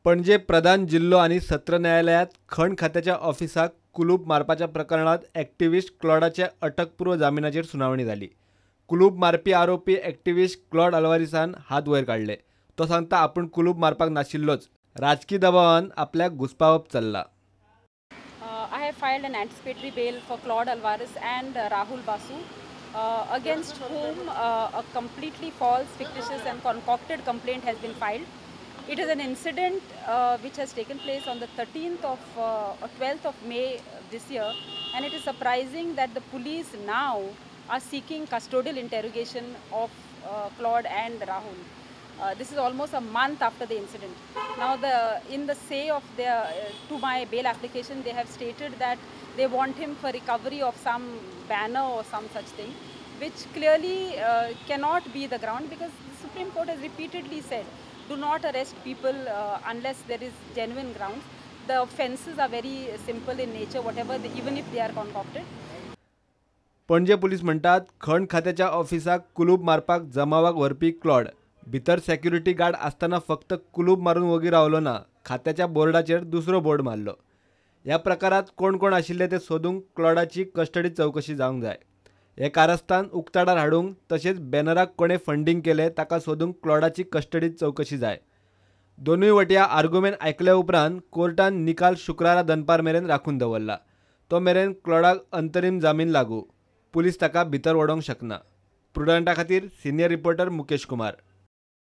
पणजे प्रधान जिल्लो आनी सत्र न्यायालयांत खण खात्याच्या ऑफिसाक कुलूप मारपाच्या प्रकरणांत एक्टिविस्ट क्लॉडाचे अटकपूर्व जामिनाचेर सुनावणी जाली. कुलूप मारपी आरोपी एक्टिविस्ट क्लॉड अल्वारिसान हात वयर काडले. तो सांगता आपूण कुलूप मारपाक नाशिल्लोच, राजकी दबावान आपल्याक घुसपावप चल्ला. I have filed an anticipatory bail for Claude Alvares and Rahul Basu, against whom a completely false, fictitious and concocted complaint has been filed. It is an incident which has taken place on the 13th of 12th of May this year, and it is surprising that the police now are seeking custodial interrogation of Claude and Rahul. This is almost a month after the incident. Now, in the say of their to my bail application, they have stated that they want him for recovery of some banner or some such thing, which clearly cannot be the ground, because the Supreme Court has repeatedly said, do not arrest people unless there is genuine grounds. The offences are very simple in nature, whatever, even if they are concocted. Panaji police म्हणटात खण खात्याच्या ऑफिसाक कुलूप मारपाक जमावाक व्हरपी Claude भितर security guard आसतना फक्त कुलूप मारून वगी रावलो ना, खात्याच्या बोर्डाचेर दुसरो बोर्ड मारलो. ह्या प्रकारात कोण कोण आशिल्ले ते सोदूंक क्लॉडाची कस्टडी चवकशी जावंक जाय. हे कारस्थान उक्ताडार हाडूंक तशेंच बॅनराक कोणें फंडींग केलें ताका सोदूंक क्लॉडाची कस्टडी चवकशी जाय. दोनूय वटया आर्गुमेंट आयकल्या उपरांत कोर्टान निकाल शुक्रारा दनपार मेरेन राखून दवरला. तो मेरेन क्लॉडाक अंतरीम जामीन लागू. पुलीस ताका भितर वडोवंक शकना. प्रुडंटा खातीर सिनियर रिपोर्टर मुकेश कुमार.